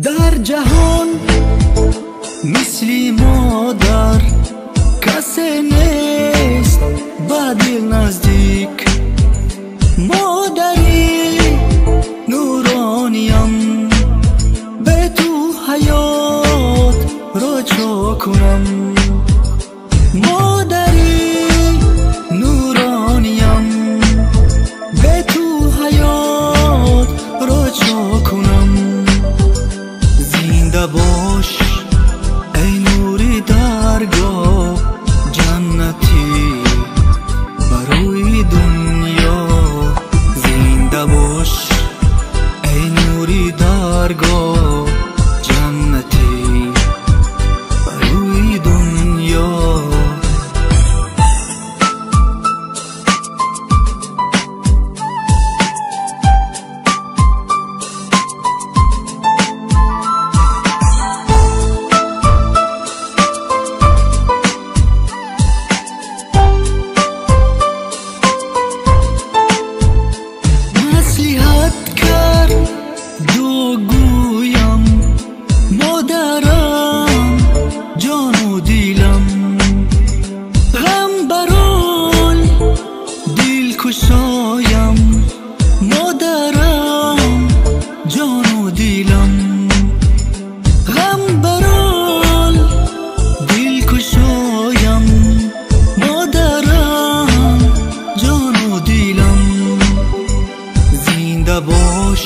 Дар ҷаҳон мисли модар касе нест ба дил наздик. Модари нурониям, бе ту ҳаёт ро чо кунам. Модари нурониям, бе ту ҳаёт ро чо кунам. Зинда бош эй нури даргоҳ, ҷаннатӣ барои дунё. Зинда бош эй нури даргоҳ, ҷаннатӣ барои дунё. Маслиҳат кард дугӯям, модарам ҷону дилам. Ғам барол дилкушоям, модарам ҷону дилам. Ғам барол дилкушоям, модарам ҷону дилам. Зинда бош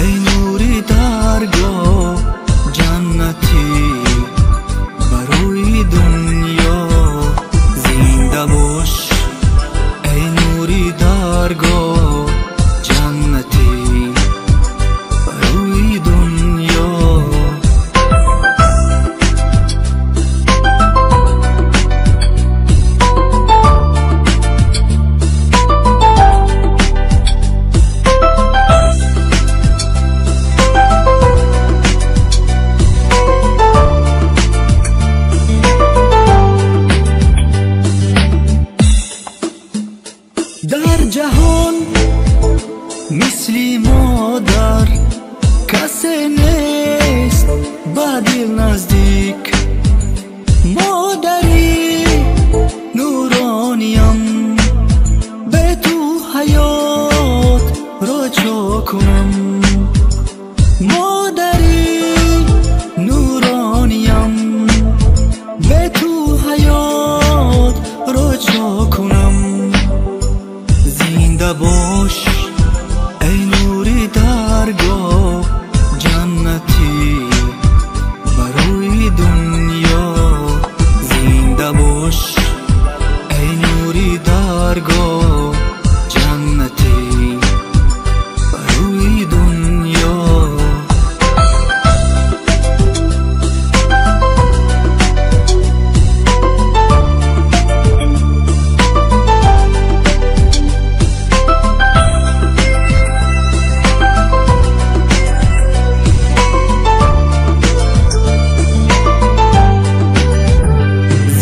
эй нури даргоҳ, ҷаннатӣ барои дунё. Зинда бош эй нури даргоҳ, ҷаннатӣ барои дунё. Дар ҷаҳон мисли модар касе нест ба дил наздик. Модари нурониям, бе ту ҳаёт ро чо кунам. Модари нурониям, бе ту ҳаёт ро чо кунам. Зинда бош эй нури даргоҳ, ҷаннатӣ барои дунё. Зинда бош эй нури даргоҳ, ҷаннатӣ барои дунё.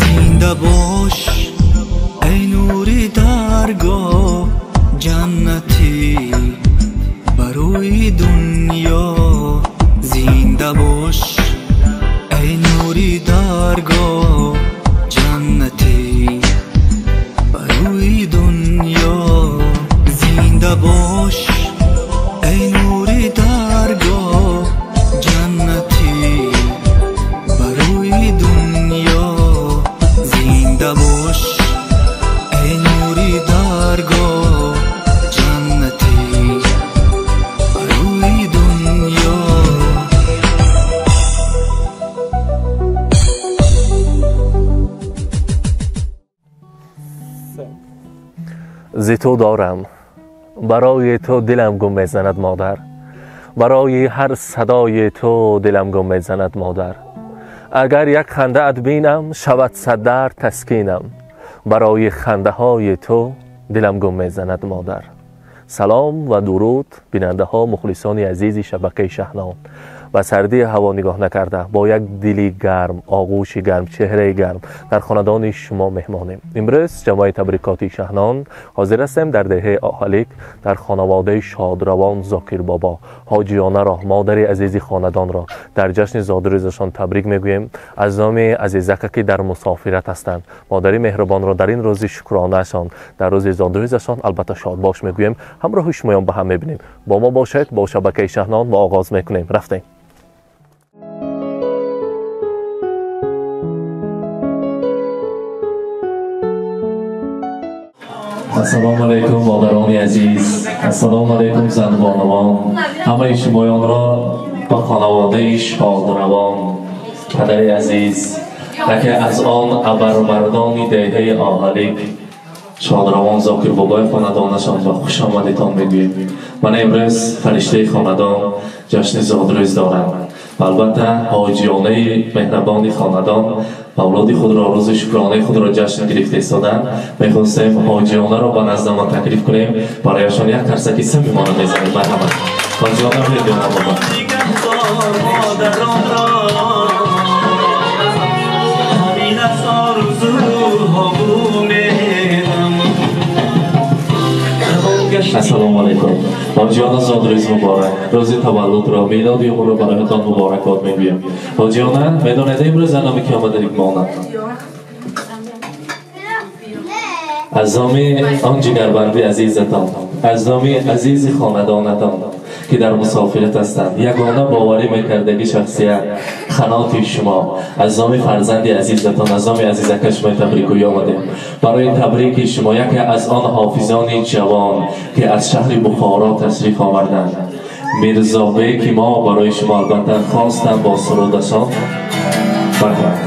Зинда бош эй нури даргоҳ, ҷаннатӣ барои дунё. Зинда бош эй нури даргоҳ, ҷаннатӣ барои дунё. Зинда бош эй нури даргоҳ, ҷаннатӣ барои дунё. Зинда бош эй нури даргоҳ, ҷаннатӣ барои дунё. Зи ту дорам, барои ту дилам гум мезанад модар. Барои ҳар садои ту дилам гум мезанад модар. Агар як хандаат бинам, шавад сад дард таскинам. Барои хандаҳои ту дилам гум мезанад модар. Салом ва дуруд бинандаҳо, мухлисони азизи шабакаи Шаҳнон. Ба сардии ҳаво нигоҳ накарда, бо як дили гарм, оғӯши гарм, чеҳраи гарм дар хонадони шумо меҳмонем. Имрӯз ҷамоаи табрикоти Шаҳнон ҳозир ҳастем дар деҳаи Оҳалик, дар хонаводаи шодравон Зокирбобо. Ҳоҷиёнаро, модари азизи хонадонро дар ҷашни зодрӯзашон табрик мегӯем. Аз номи азизака, ки дар мусофират ҳастанд, модари меҳрубонро дар ин рӯзи шукронаашон, дар рӯзи зодрӯзашон албатта шодбош мегӯем. Ҳамроҳи шумоён ба ҳам мебинем. Бо мо бошед, бо шабакаи Шаҳнон мо оғоз мекунем. Рафтем. Ассалому алайкум, модарони азиз, ассалому алайкум, занбонувон. Ҳамаи шумоёнро ба хонаводаи шодравон, падари азиз, яке аз он абармардони деҳаи Оҳалик, шодравон Зокирбобои хонадонашон ба хушомадитон мегӯем. Ман имрӯз фариштаи хонадон ҷашни зодрӯз дорам ва албатта ҳоҷиёнаи меҳрабони хонадон мавлуди худро, рӯзи шукронаи худро ҷашн гирифта истоданд. Мехостем ҳоҷиёнаро ба наздамон таклиф кунем, барояшон як қарсаки самимона мезанем. Марҳамат, ҳоҷиёна, мебиёна бобо. Ассалому алайкум, ҳоҷиёна, зодрӯз муборак. Рӯзи таваллудро, милоди умрро бароятон муборакбод мегӯям. Ҳоҷиёна, медонед имрӯз номи ки омаданик монад? Аз номи он ҷигарбанди азизатон, аз номи азизи хонадонатон, ки дар мусофират ҳастанд, ягона боварӣ мекардаги шахсият ханоти шумо, аз номи фарзанди азизатон, аз номи азизака шумо табрикгӯӣ омадем. Барои табрики шумо яке аз он ҳофизони ҷавон, ки аз шаҳри Бухоро ташриф оварданд, Мирзобеки мо барои шумо албатта хостанд бо сурудашон. Марҳамат.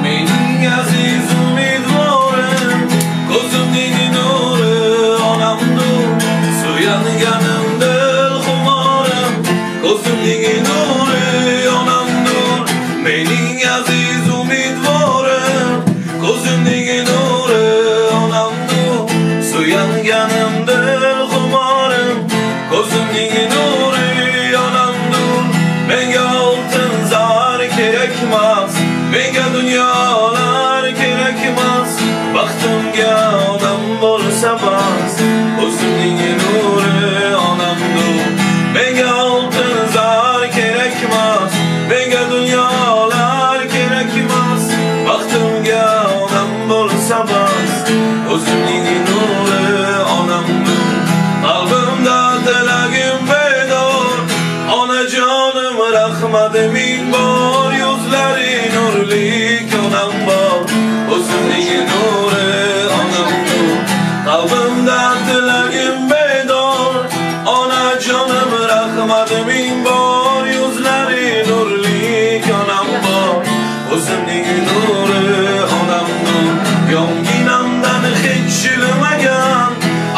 Mening aziz umidvorim, ko'zimning nuri onamdur, suyanganim dil xumorim, ko'zimning nuri onamdur. Mening aziz umidvorim, ko'zimning nuri onamdur, suyanganim dil xumorim, ko'zimning nuri onamdur. Menga oltin zar kerakmas, menga dunyolar kerakmas, baxtimga onam bo'lsa bas, o'zimning nuri onamdur. Menga oltin zar kerakmas, menga dunyolar kerakmas, baxtimga onam bo'lsa bas, o'zimning nuri onamdur. Qalbimda tilagim bedor, onajonim rahmat ming bor, yuzlari nurli onam bor, o'zimning nuri onamdur. Qalbimda tilagim bedor, onajonim rahmat ming bor, yuzlari nurli onam bor, o'zimning nuri onamdur. Yonginamdan hech shilmagan,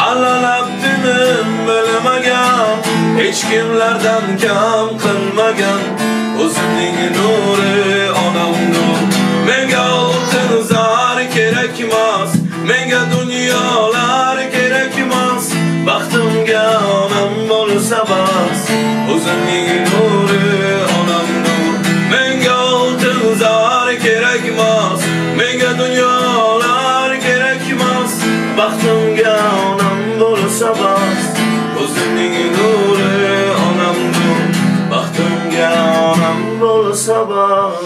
allalab tinim bilmagan, hech kimlardan kam qilmagan, o'zimning nuri onamdur. Menga oltin zar kerakmas, menga dunyolar kerakmas, baxtimga onam bo'lsa bas, o'zimning nuri onamdur. Menga oltin zar kerakmas, menga dunyolar kerakmas, baxtimga onam bo'lsa bas, o'zimning nuri onamdur. Baxtimga onam bo'lsa bas,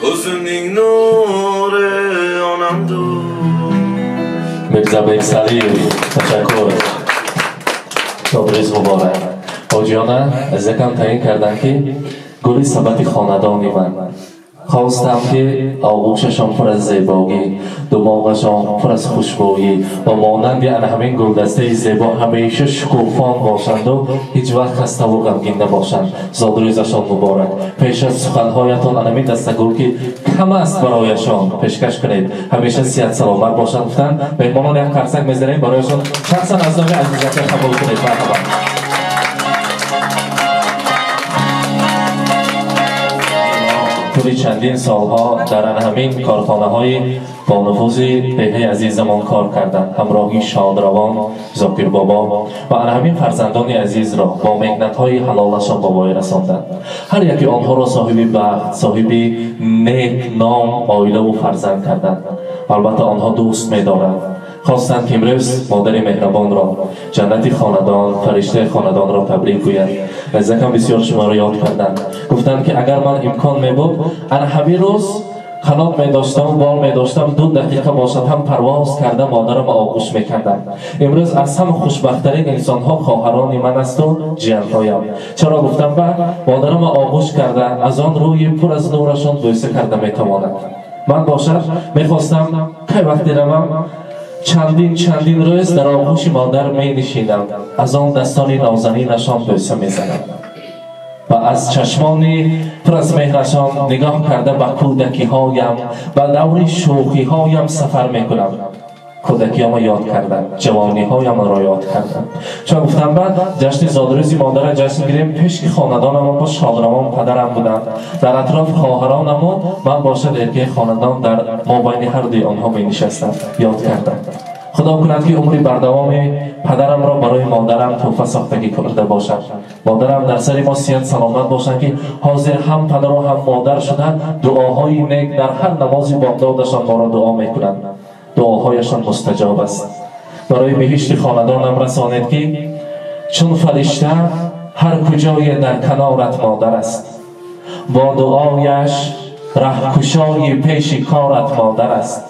o'zimning nuri onamdur. Мирзабек Салиев, ташаккур. Зодрӯз муборак. Ҳоҷиёна, азизакам таъин карданд, ки гули сабати хонадони ман. Хостам, ки оғӯшашон пур аз зебогӣ, думоғашон пур аз хушбӯйӣ ва монанди ана ҳамин гулдастаи зебо ҳамеша шукуфон бошанду ҳеҷ вақт хаставу ғамгин набошанд. Зодрӯзашон муборак. Пеш аз суханҳоятон ана ҳамин дастагул, ки кам аст барояшон, пешкаш кунед. Ҳамеша сиҳат саломат бошанд, гуфтанд. Меҳмонон, як қарсак мезанем барояшон, шахсан аз номи азизака қабул кунед. Марҳамат. тӯли чандин солҳо дар ҳамин корхонаҳои бонуфузи деҳаи азизамон кор карданд, ҳамроҳи шодравон Зокир бобо ва ҳамин фарзандони азизро бо меҳнатҳои ҳалолашон ба воя расонданд. Ҳар яке онҳоро соҳиби бахт, соҳиби нек ном, оилаву фарзанд карданд. Албатта онҳо дӯст медоранд. Хостанд ки имрӯз модари меҳрабонро, ҷаннати хонадон, фариштаи хонадонро табрик гӯянд. Азизакам бисёр шуморо ёд карданд. Гуфтанд ки агар ман имкон мебуд, ана ҳамин рӯз қанот медоштам, бол медоштам, 2 дақиқа бошад ҳам парвоз карда модарам оғӯш мекардам. Имрӯз аз ҳама хушбахттарин инсонҳо хоҳарони ман асту ҷиянҳоям. Чаро гуфтам ба модарам оғӯш карда аз он рӯи пур аз нурашон бӯса карда метавонад. Ман бошад мехостам кай вақте равам чандин рӯз дар оғӯши модар менишинам, аз он дастони нозанинашон бӯса мезанам ва аз чашмони пур аз меҳрашон нигоҳ карда ба кӯдакиҳоям, ба даври шӯхиҳоям сафар мекунам. Кӯдакиҳоямро ёд кардам, ҷавониҳоямро ёд кардам. Чун гуфтам баъд ҷашни зодрӯзи модара ҷашн гирем, пеши хонадонамон бо шодравон падарам буданд, дар атроф хоҳаронаму ман бошад эркаи хонадон дар мобайни ҳар дуи онҳо менишастам. Ёд кардам. Худо кунад ки умри бардавоми падарамро барои модарам тӯҳфа сохтагӣ карда бошад. Модарам дар сари мо сиҳат саломат бошанд ки ҳозир ҳам падару ҳам модар шуда дуоҳои нек дар ҳар намози бомдодашон моро дуо мекунанд. Дуоҳояшон мустаҷоб аст. Барои биҳишти хонадонам расонед ки чун фаришта ҳар куҷое дар канорат модар аст, бо дуояш раҳкушои пеши корат модар аст.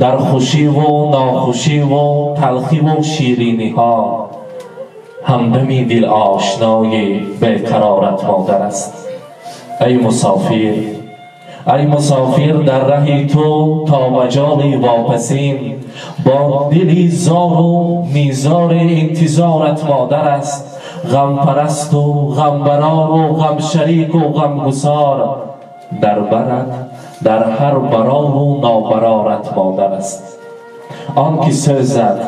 Дар хушиву нохушиву талхиву шириниҳо ҳамдами дилошнои беқарорат модар аст. Эй мусофир, эй мусофир дар раҳи ту то маҷоли вопасин, бо дили зору низори интизорат модар аст. Ғампарасту ғамбарору ғамшарику ғамгусор дар барат дар ҳар барору нобарорат модар аст. Он ки сӯзад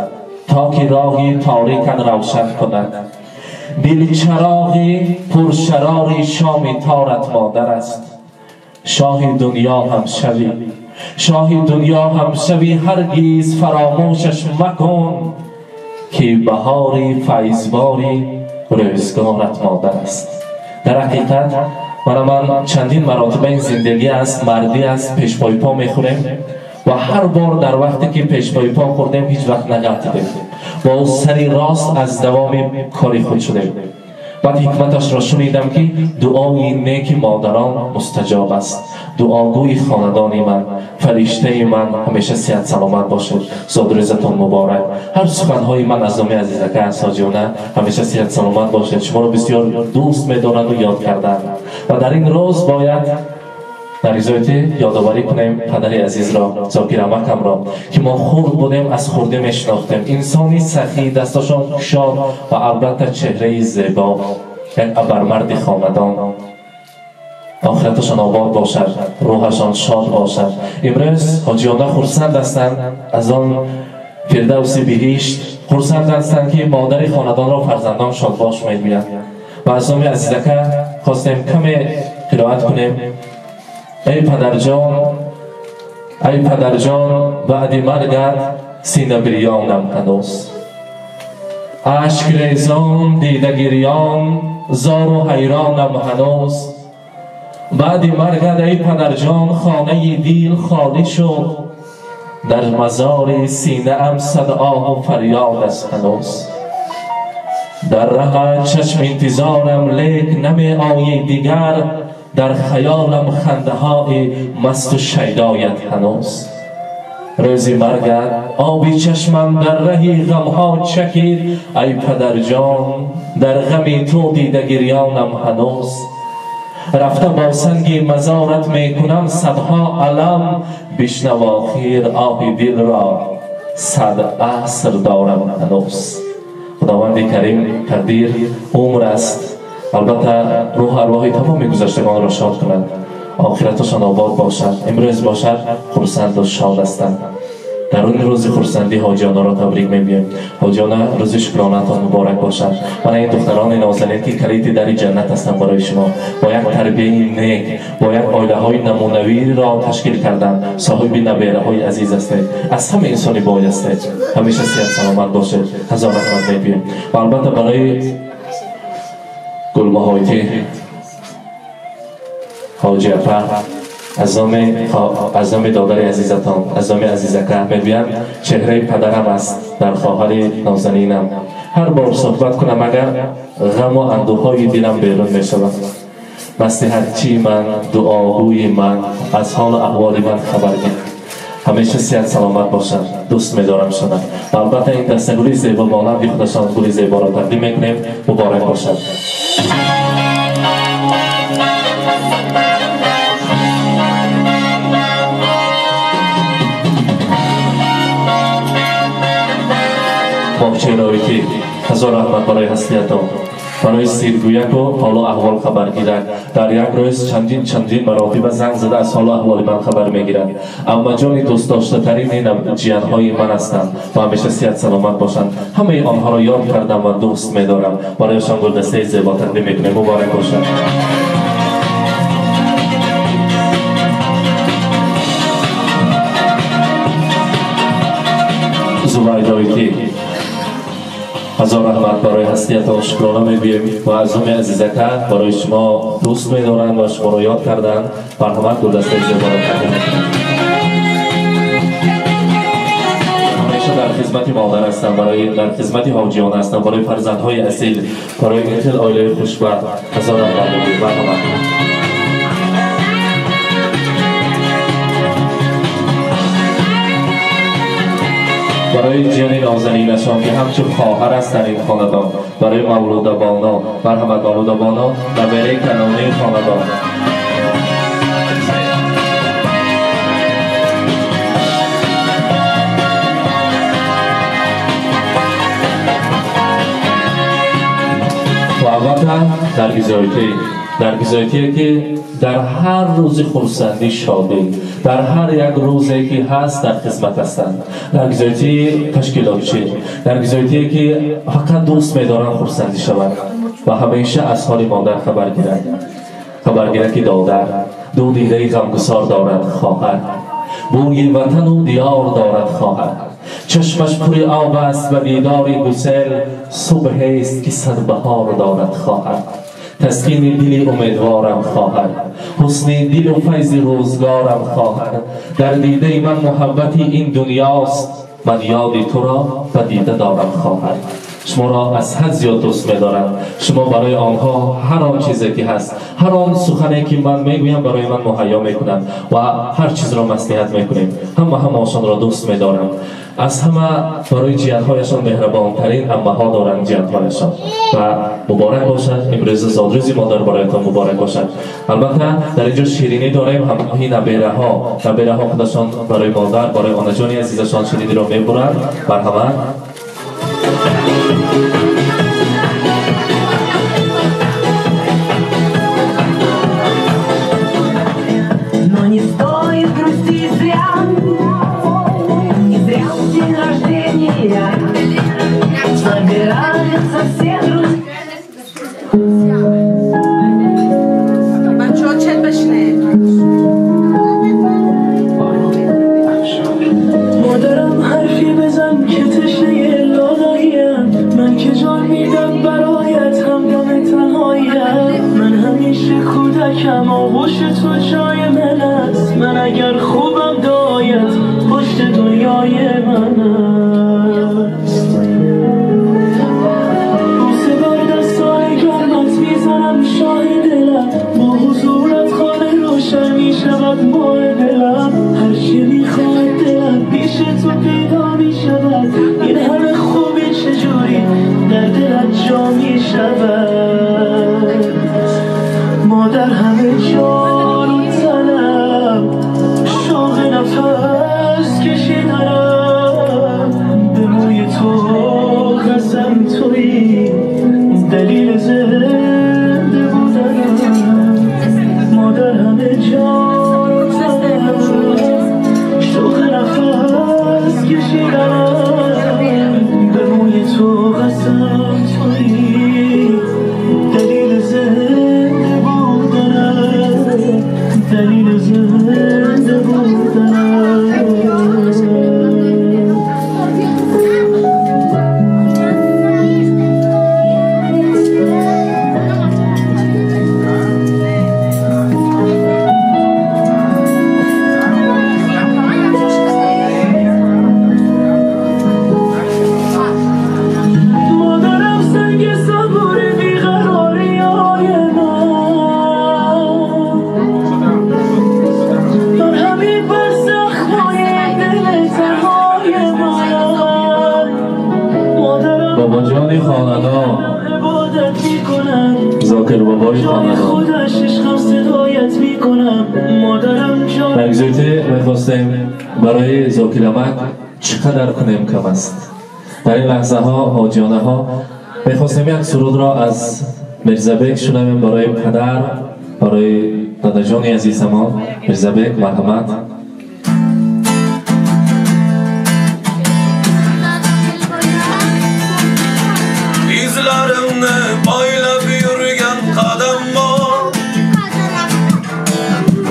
то ки роҳи торикат равшан кунад, дилчароғи пуршарори шоми торат модар аст. Шоҳи дунё ҳам шавӣ, шоҳи дунё ҳам шавӣ, ҳаргиз фаромӯшаш макун ки баҳори файзбори рӯзгорат модар аст. Дар ҳақиқат мана ман чандин маротиба ин зиндагӣ аст, мардӣ аст, пешпои по мехӯрем ва ҳар бор дар вақте ки пешпои по хӯрдем ҳеҷ вақт нағалтидем, бо сари рост аз давоми кори худ шудем. Баъд ҳикматашро шунидам ки дуои неки модарон мустаҷоб аст. Дуогӯи хонадони ман, фариштаи ман ҳамеша сиҳат саломат бошед. Зодрӯзатон муборак. Ҳар суханҳои ман аз номи азизака Ҳоҷиёна ҳамеша сиҳат саломат бошед. Шуморо бисёр дӯст медоранду ёд карданд. Ва дар ин рӯз бояд дар ризояти ёдоварӣ кунем падари азизро, Зокир амакамро, ки мо хурд будем, аз хурдӣ мешинохтем. Инсони сахӣ, дасташон кушод ва албатта чеҳраи зебо, як абармарди хонадон. Охираташон обод бошад, рӯҳашон шод бошад. Имрӯз ҳоҷиёна хурсанд ҳастанд аз он фирдавси биҳишт, хурсанд ҳастанд ки модари хонадонро фарзандон шодбош мегӯянд. Ва аз номи азизака хостем каме қироат кунем. Эй падарҷон, эй падарҷон, баъди маргат синабирёнам ҳанӯз. Ашкрезон, дидагирён, зору ҳайронам ҳанӯз. Баъди маргат эй падарҷон, хонаи дил холӣ шуд. Дар мазори синаам сад оҳу фарёд аст ҳанӯз. Дар раҳат чашм интизорам, лек намеоӣ дигар. Дар хаёлам хандаҳои масту шайдоят ҳанӯз. Рӯзи маргат оби чашмам дар раҳи ғамҳо чакид. Ай падарҷон, дар ғами ту дидагирёнам ҳанӯз. Рафта бо санги мазорат мекунам садҳо алам. Бишнав охир оҳи дилро сад аср дорам ҳанӯз. Худованди карим тақдир умр аст. Албатта рӯҳ арвоҳи тамоми гузаштагонро шод кунад, охираташон обод бошад, имрӯз бошад хурсанду шод ҳастанд. Дар он рӯзи хурсандӣ ҳоҷиёнаро табрик мегӯем. Ҳоҷиёна, рӯзи шукронаатон муборак бошад. Мана ин духтарони нозанин, ки калиди дари ҷаннат ҳастанд барои шумо, бо як тарбияи нек, бо як оилаҳои намунавиро ташкил карданд, соҳиби набераҳои азиз ҳастед, аз ҳама инсони бой ҳастед. Ҳамеша сиҳат саломат бошед. Ҳазор раҳмат мегӯем. Ва албатта барои гулмаҳоити ҳоҷи апа аз номи додари азизатон, аз номи азизака мегӯям, чеҳраи падарам аст дар хоҳари нозанинам. Ҳар бор суҳбат кунам, агар ғаму андӯҳҳои дилам берун мешавад. Маслиҳатчии ман, дуогӯи ман, аз ҳолу аҳволи ман хабар гир. Ҳамеша сиҳат саломат бошанд, дӯст медорам шуна. Ва албатта ин дастагули зебо монанди худашон гули зеборо тақдим мекунем. Муборак бошад. Боғчаи ҳазор раҳмат барои ҳастиятон, барои сиргӯяку ҳолу аҳвол хабаргирак. Дар як рӯз чандин чандин маротиба занг зада аз ҳолу аҳволи ман хабар мегирад. Аммаҷони дӯстдоштатарини ҷиянҳои ман ҳастанд ва ҳамеша сиҳат саломат бошанд. Ҳамаи онҳоро ёд кардам ва дӯст медорам. Барояшон гулдастаи зебо тақдим мекунем. Муборак бошад. Зувайдоити, ҳазор раҳмат барои ҳастиятон, шукрона мегӯем ва аз номи азизака барои шумо дӯст медоранд ва шуморо ёд карданд. Марҳамат, гулдастаи зеборо тақдим мекунем. Ҳамеша дар хизмати модар ҳастам, дар хизмати ҳоҷиён ҳастам, барои фарзандҳои асил, барои ин хел оилаи хушбахт. Ҳазор раҳмат мегӯем. Марҳамат. Барои ҷияни нозанинашон, ки ҳамчун хоҳар аст дар ин хонадон, барои Мавлуда Боно, марҳамат Мавлуда Боно, набераи калонии хонадон. Ва албатта Наргизоитие, ки дар ҳар рӯзи хурсандӣ, шодӣ, дар ҳар як рӯзе ки ҳаст, дар хизмат ҳастанд. Наргизоитии ташкилотчӣ, Наргизоитие, ки фақат дӯст медоранд хурсандӣ шавад ва ҳамеша аз ҳоли модар хабар гирад. Хабар гирад, ки додар ду дидаи ғамгусор дорад хоҳар, бӯи ватану диёр дорад хоҳар, чашмаш пури об аст ба дидори гусел, субҳест ки садбаҳор дорад хоҳар, таскини дили умедворам хоҳар, ҳусни дилу файзи рӯзгорам хоҳар, дар дидаи ман муҳаббати ин дунёст, ман ёди туро ба дида дорам хоҳар. Шуморо аз ҳад зиёд дӯст медорам. Шумо барои онҳо ҳар он чизе ки ҳаст, ҳар он сухане ки ман мегӯям, барои ман муҳайё мекунанд ва ҳар чизро маслиҳат мекунем. Ҳама ҳамаашонро дӯст медорам. Аз ҳама барои ҷиҳатҳояшон меҳрабонтарин аммаҳо доранд ҷиҳатҳояшон. Ва муборак бошад, имрӯз зодрӯзи модар бароятон муборак бошад. Албатта дар инҷо ширинӣ дорем, ҳамроҳи набераҳо. Набераҳо худашон барои модар, барои онаҷони азизашон шириниро мебуранд. Марҳамат. Но не стоит грустить зря, не зря в день рождения собираются все друзья. مادرم حرفی بزن که تشنه لالاییم، من که جان میدم برایت، همدم تنهایم. من همیشه کودکم، آغوش تو جای من است. من اگر خوبم دایت پشت دنیای من است. بوسه بر دستای گرمت میزنم شاه دلم، با حضورت خانه روشن میشود ماه دلم. هرچی میخواد دلم پیش تو پیدا میشود، این همه خوبی چجوری در دلت جا میشود. مادر همه جا رو بابای خاندان. نرگزویته میخواستیم برای زاکر چقدر کنیم کم است. در این لحظه ها حاجیانه ها میخواستیم یک سرود را از میرزابک شنویم برای پدر، برای داداجان عزیزمان. میرزابک مرحمت. İzlerimni poylab yurgan qadam bor,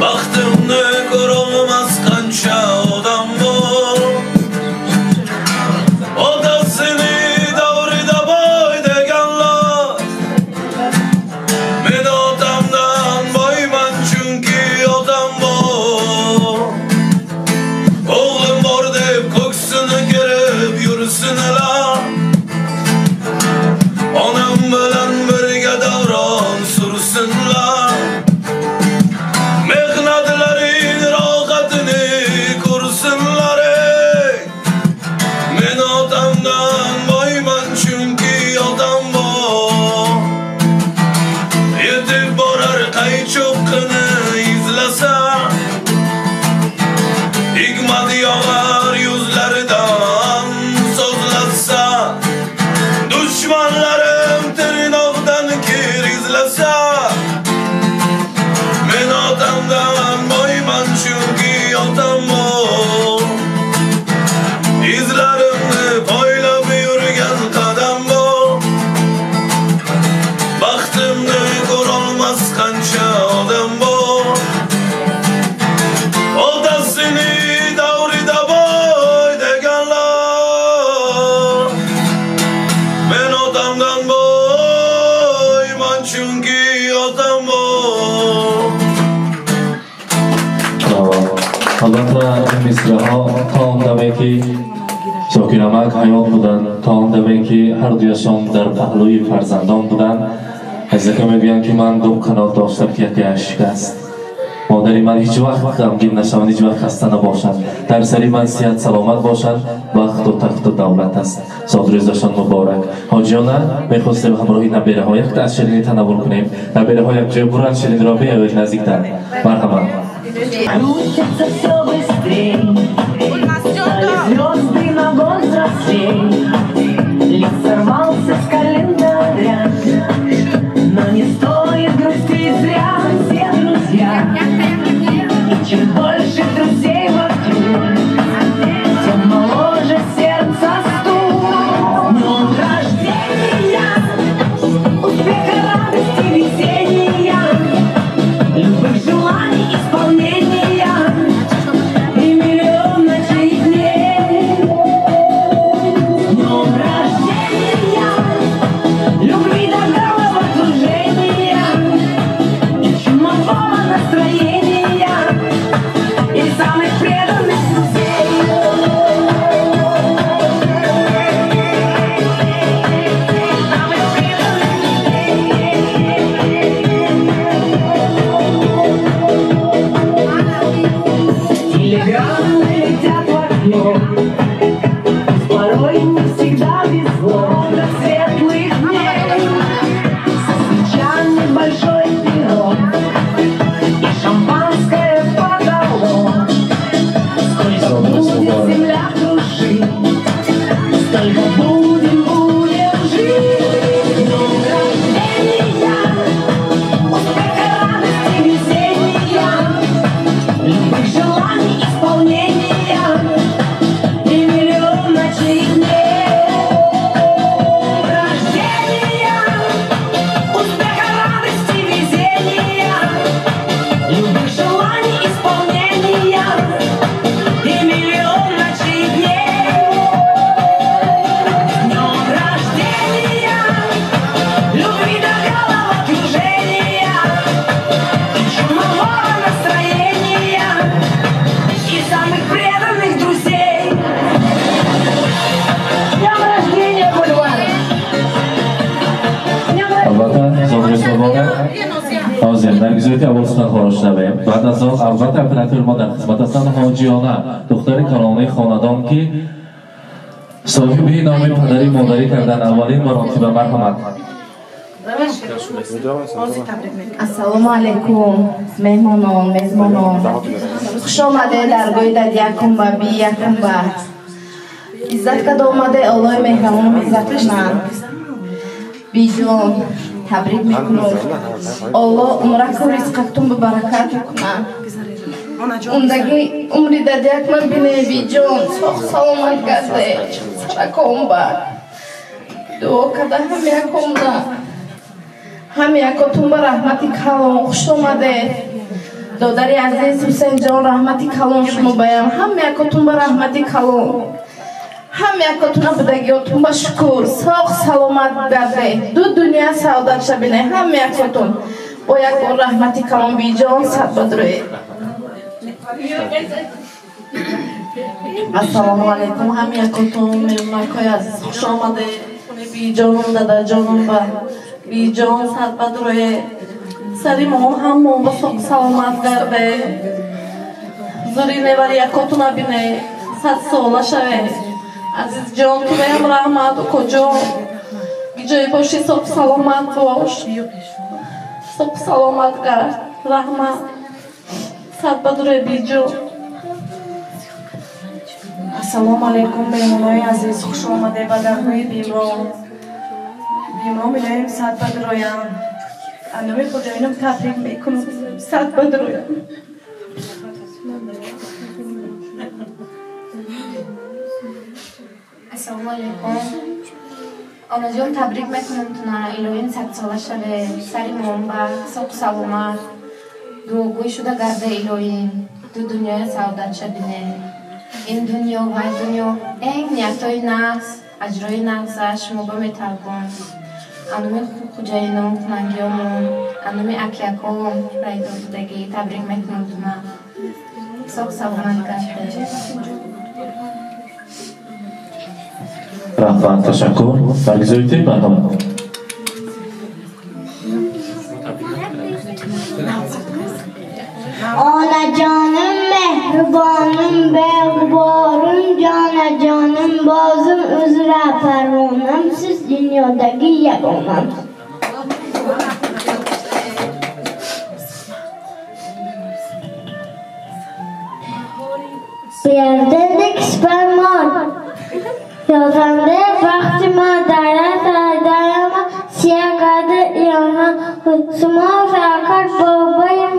baxtimni ko'rolmas qancha odam bor. Otasini davrida boy deganlar, men otamdan boyman chunki otam bor. O'g'lim bor deb ko'ksini kerib yursinlar, onam bilan birga davron sursinlar. Mehnatlaring rohatini ko'rsinlar ey. Men otamdan boyman chunki otam bor. Yetib borar qay cho'qqini izlasa, hikmat yog'ar yuzlaridan so'zlasa. Dushmanlarim tirnoqdan kir izlasa, men otamdan boyman chunki otam bor. Izlarimni poylab yurgan qadam bor, baxtimni ko'rolmas qancha odam bor. Otasini davrida boy deganlar, men otamdan boyman chunki otam bor. Албатта ин мисраҳо то он даме ки Зокир амак ҳаёт буданд, то он даме ки ҳар дуяшон дар паҳлӯи фарзандон буданд. Азизака мегӯянд ки ман ду қанот доштам ки якеаш шикаст. Модари ман ҳеҷ вақт ғамгин нашавад, ҳеҷ вақт хаста набошад. Дар сари ман сиҳат саломат бошад, бахту тахту давлат аст. Зодрӯзашон муборак. Ҳоҷиёна мехостем ҳамроҳи набераҳо якта аз ширинӣ танаввул кунем. Набераҳо якҷоя буранд ширинро биёед наздиктар. Марҳамат. Крутится все быстрей, стали звезды на год взрослей. Лист сорвался с календаря, но не стоит грустить зря, все друзья. И чем больше друзей вокруг, тем моложе сердце стук. С днем рождения, успеха, радости, весенния, любых желаний исполнения и миллион ночей и дней. С днем рождения, любви до головокружения и чумового настроения и самых преданных друзей. Самых преданных друзей. Телеграммы летят в окно, пусть порой не всегда везло. До светлых дней со свечами большой пирог и шампанское подало. Сколько будет земля крушить, столько будем жить. С днем рождения, успеха, радости, весенния, любых желаний исполнения и миллион ночей и дней. Рождения, успеха, радости, везения, любых желаний исполнения и миллион ночей и дней. С днем рождения, любви до головокружения и чумового настроения и самых преданных друзей. С днем рождения, Бульвар! С днем Албатта зодрӯз муборак. Ҳозир Наргизоти аввал суханҳоро шунавем. Баъд аз он албатта оператори мо дар хизмат ҳастанд. Ҳоҷиёна, духтари калонаи хонадон ки соҳиби номи падари модарӣ карданд аввалин маротиба. Марҳамат. Ассалому алайкум, меҳмонон, мезмонон. Хуш омадед даргоҳи дадиякум ба биякум ба. Иззат када омаде, Оллоҳи меҳрабоном иззат кунад. Биҷон, табрик мекунам. Оллоҳ умраку ризқатун ба баракат кунад. Умдаги умри дадиякма бине, биҷон, соғ саломат гарде. Сараком ба. Дуо када ҳамиякомда. Ҳамиякотун ба раҳмати калон хуш омадед. Додари азиз Ҳусейнҷон, раҳмати калон шумо баям. Ҳамиякотун ба раҳмати калон. Ҳамиякотуна будагиётун ба шукр, соғ саломат гарде. Ду дунё саодат шабине ҳамиякотун. Бо як бор раҳмати калон биҷон сад бадрӯе. Ассалому алайкум ҳамиякотун, меҳмонакҳои азиз, хуш омадед. Биҷонум, дадаҷонум ба биҷон сад бадрӯе. Сари мо ҳамон ба соғ саломат гарде. Зури невари якотуна бине, сад сола шаве. Азизҷон, туям раҳмат, укоҷон. Биҷои бошӣ, соғ саломат бош. Соғ саломат гард, раҳмат. Сад бадрӯе биҷон. Ассалому алайкум, меҳмонои азиз, хуш омадед ба даргоҳи Бимром. Бимром илоҳим сад бадрӯям. Аз номи худоинам табрик мекунам, сад бадрӯям. Ассалому алайкум. Онаҷон, табрик мекунам туна, илоҳим садсола шаве, сари момба, соғ саломат, дуогӯй шуда гарда илоҳим, ду дунёя саодат шабине. Ин дунё вай дунё, эн ниятҳои нағз, аҷрои нағза шумо ба металбон. Ануми хуҷаинон, хунангиёмон, ануми акияком райдор будагӣ табрик мекунам туна. Соғ саломат гарде. Раҳмат, ташаккур. Баргузорите барнома. Onajonim, mehribonim, beg'uborim, jonajonim, bozim uzra parvonam, siz dunyodagi yagonam. Bu yerda kisparmon. Yozanda baxtima dara darama siyaqada yona sumo faqat boboyim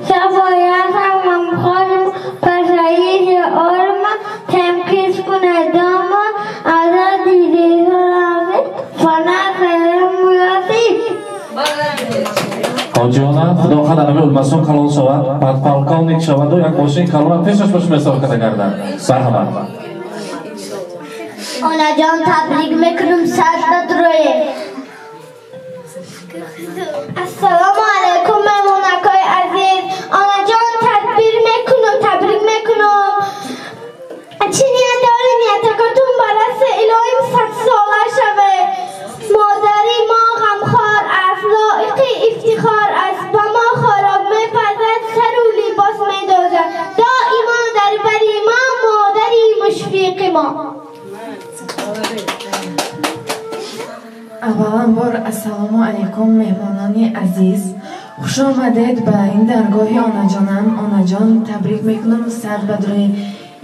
shafoyat mamxorim pasayish orma temkiz kunadama azadi fana khayrim yasib. Ҳоҷиёна, худо қадарами o'lmasun калон шавад, подполковник шаваду як мошин калона пешаш бош месоф када гардад. Марҳамат. Онаҷон, табрик мекунам, сад бадрӯе. Ассалому алайкум, меҳмонакҳои азиз. Онаҷон, тадбир мекунам, табрик мекунам. Чӣ ният дорӣ? Ниятакотун барасе, илоҳим садсола шаве. Модари мо ғамхор аст, лоиқи ифтихор аст, ба мо хӯрок мепазад, сару либос медозад. Доимо дар бари мо, модари мушфиқи мо. Аввалан бор ассалому алайкум, меҳмонони азиз. Хуш омадед ба ин даргоҳи онаҷонам. Онаҷон, табрик мекунам, сад бадрӯи.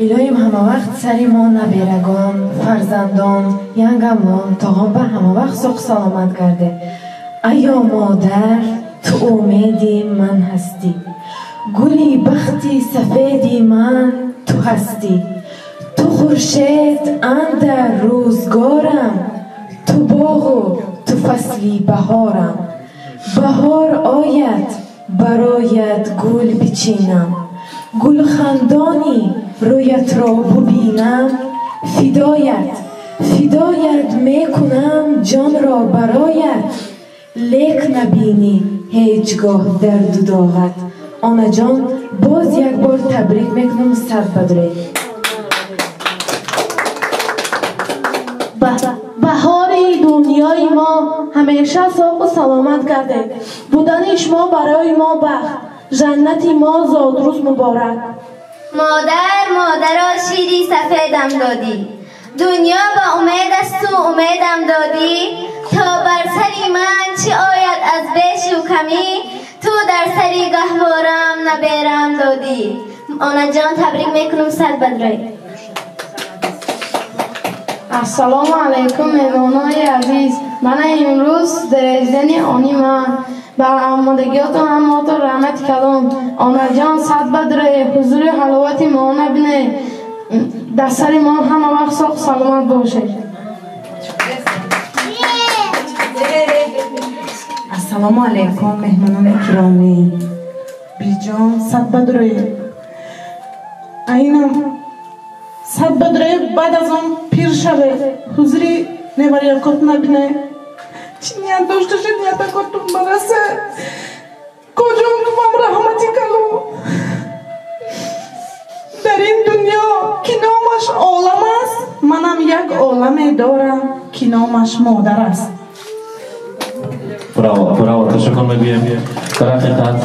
Илоҳим ҳамавақт сари мо наберагон, фарзандон, янгамон, тоғон ба ҳамавақт соғ саломат гарде. Айё модар, ту умеди ман ҳастӣ. Гули бахти сафеди ман ту ҳастӣ. Ту хуршед андар рӯзгорам, ту боғу ту фасли баҳорам. Баҳор ояд, барояд гул бичинам. Гулхандони рӯятро бубинам, фидоят, фидоят мекунам ҷонро бароят. Лек набинӣ ҳеҷ гоҳ дарду доғат. Онаҷон, боз як бор табрик мекунам, сад бадрӯе. Баҳори дунёи мо ҳамеша соғу саломат гардед. Будани шумо барои мо бахт, ҷаннати мо зодрӯз муборак. Модар, модаро шири сафедам додӣ. Дунё ба умед аст ту умедам додӣ. То бар сари ман чӣ ояд аз бешу камӣ, ту дар сари гаҳворам наберам додӣ. Онаҷон, табрик мекунам, сад бадрой. Ассалому алайкум, меҳмонои азиз. Мана имрӯз дерезани они ман. Ба омодагиётон ҳамаотон раҳмати калон. Онаҷон, сад бадрой, ҳузури ҳаловати мо набине. Дар сари мо ҳама вақт соғ саломат бошед. Ассалому алайкум, меҳмонони киромӣ. Биҷон, сад бадрой. Айнам сад бадрой, баъд аз он пир шаве, ҳузури неварякот набине. Чӣ ният дошташед, ниятакотун барасе. Коҷон тувам раҳмати калон. Дар ин дунё, ки номаш олам аст, манам як оламе дорам, ки номаш модар аст. Браво, браво, ташаккур мегӯем. Дар ҳақиқат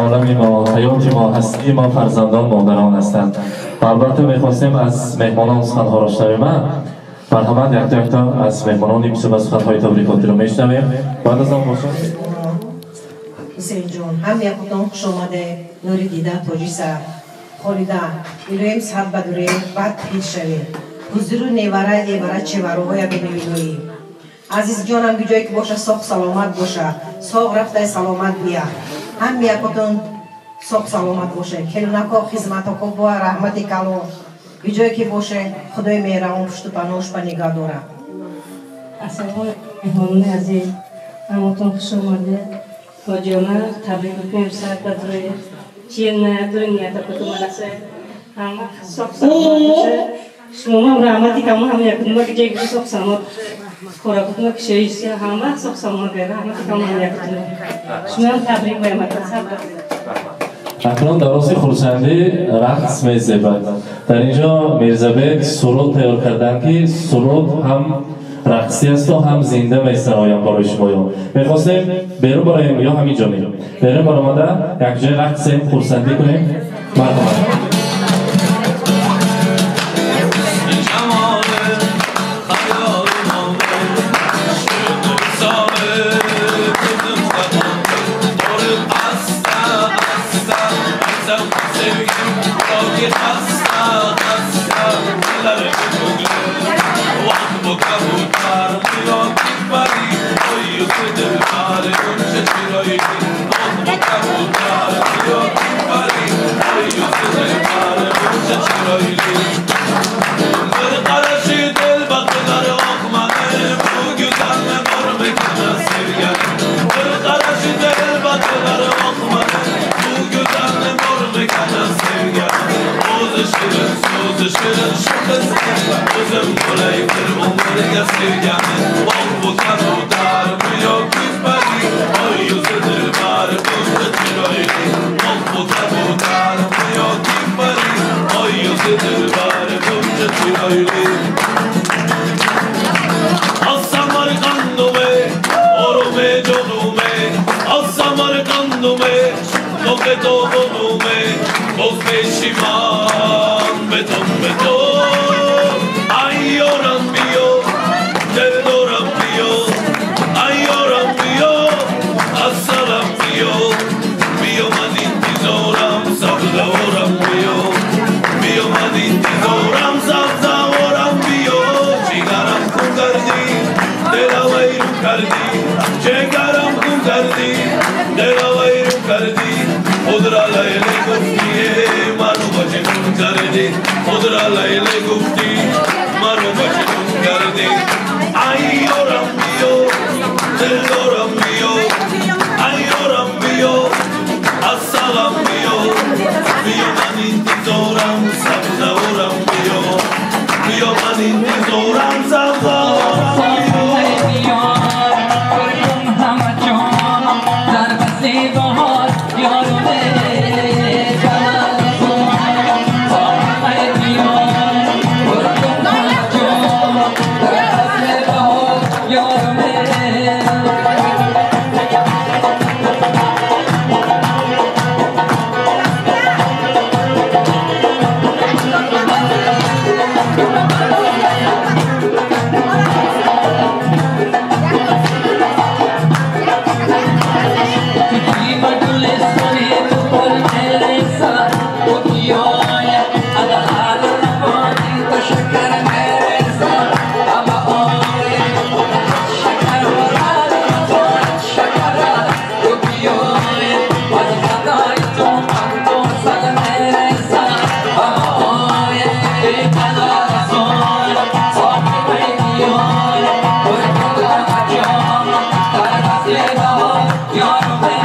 олами мо, ҳаёти мо, ҳастии мо фарзандон, модарон ҳастанд. Ва албатта мехостем аз меҳмонон суханҳоро шунавем. Марҳамат, якто якто аз меҳмонони бисёр суханҳои табрикотиро мешунавем. Баъд аз он бошад. Ҳусейнҷон, ҳам якутон хуш омаде, нури дида, тоҷи сар. Холида, илоҳим сад бадуре, баъд пир шаве. Ҳузуру невара, эвара, чевароҳоя биневилоӣ. Азизҷонам, ҷое ки боша, соғ саломат боша, соғ рафтай саломат бия. Ҳам якутон соғ саломат боше. Келунако, хизматако боа раҳмати калон. Ҷое ки боше, Худои меҳрабон пушту паноҳш ба нигаҳ дорад. Ассалому алайкум, меҳмонони азиз. Ҳаматон хуш омадед. Ҳоҷиёна табрик мекунем, сад бадрӯи. Чи ният доред, ниятакотон барасе. Ҳама соғ саломат боше. Шумоам раҳмати калон, ҳама якутон ки ҷое ки соғ саломат хӯрокатон ки шоиста, ҳама соғ саломат гардад. Раҳмати калон ҳама якутон. Шумоам табрик мекунем, сад бадрӯи. Акнун дар рози хурсандӣ рақс мезебад. Дар ин ҷо Мирзабек суруд тайёр карданд, ки суруд ҳам рақсӣ асту ҳам зинда месароям барои шумоён. Мехостем берун бароем ё ҳамин ҷо мерем? Берун баромада якҷоя рақсем, хурсандӣ кунем. Марҳамат.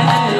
Bye.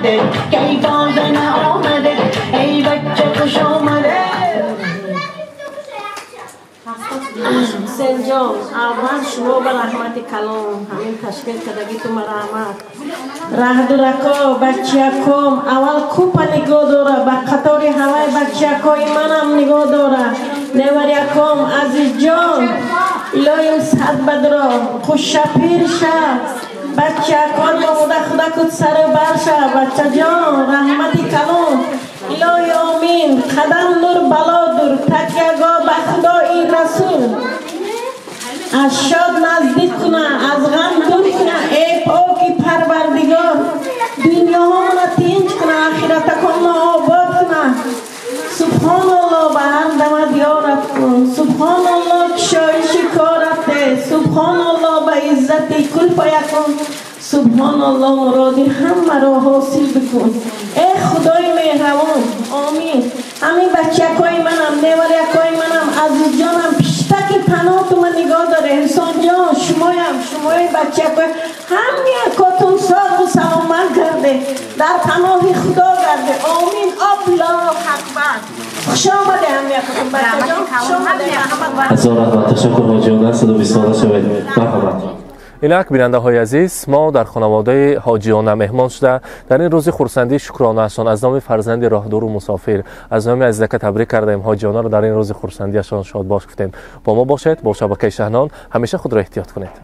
آمده، کی تازه آمده، ای بچه خوش آمده. حسین جان، اول شما به رحمت کلام همین تشکیل کردگی تو رحمت رهدورکا بچیکم اول کوپا نگاه داره، به قطار هوای بچیکای منم نگاه داره. نوریکم عزیز جان، الهیم صد بدرا خوش پیر شه، بچیکان آموده خدا کد سر بر شه. بچه جان رحمت کلام الهی آمین. قدم نور بلا دور، تکیه‌گاه به خدای رسول، از شاد نزدیک کنه، از غم دور کنه. ای پاکی پروردگار، دنیاهامون تینج کنه، آخرتکان آباد کنه. سبحان الله به هر دمت یارت کن، سبحان الله کشایش کارت، سبحان الله به عزت کل فیکن، سبحان الله مرادی همه را حاصل بکن. ای خدای مهربان، آمین. همین بچه‌های منم، نوریکای منم، عزیز جانم، پیشتک پناه تو من نگاه داره. انسان جان، شمایم، شمای بچه‌های همه کاتون ساق و سلامت کرده، در پناه خدا کرده. آمین. الله اکبر. خوش آمده همه کاتون بچه جان، خوش آمده. هزار رحمت. تشکر حاجیانه، 120 ساله شوید. مرحبا. اینک бинандаҳои азиз, мо дар хонаводаи ҳоҷиёна меҳмон шуда дар ин рӯзи хурсандии шукронаашон аз номи фарзанди роҳдуру мусофир, аз номи азизака табрик кардаем ҳоҷиёнаро. Дар ин рӯзи хурсандиашон шодбош гуфтем. Бо мо бошед, бо шабакаи Шаҳнон. Ҳамеша худро эҳтиёт кунед.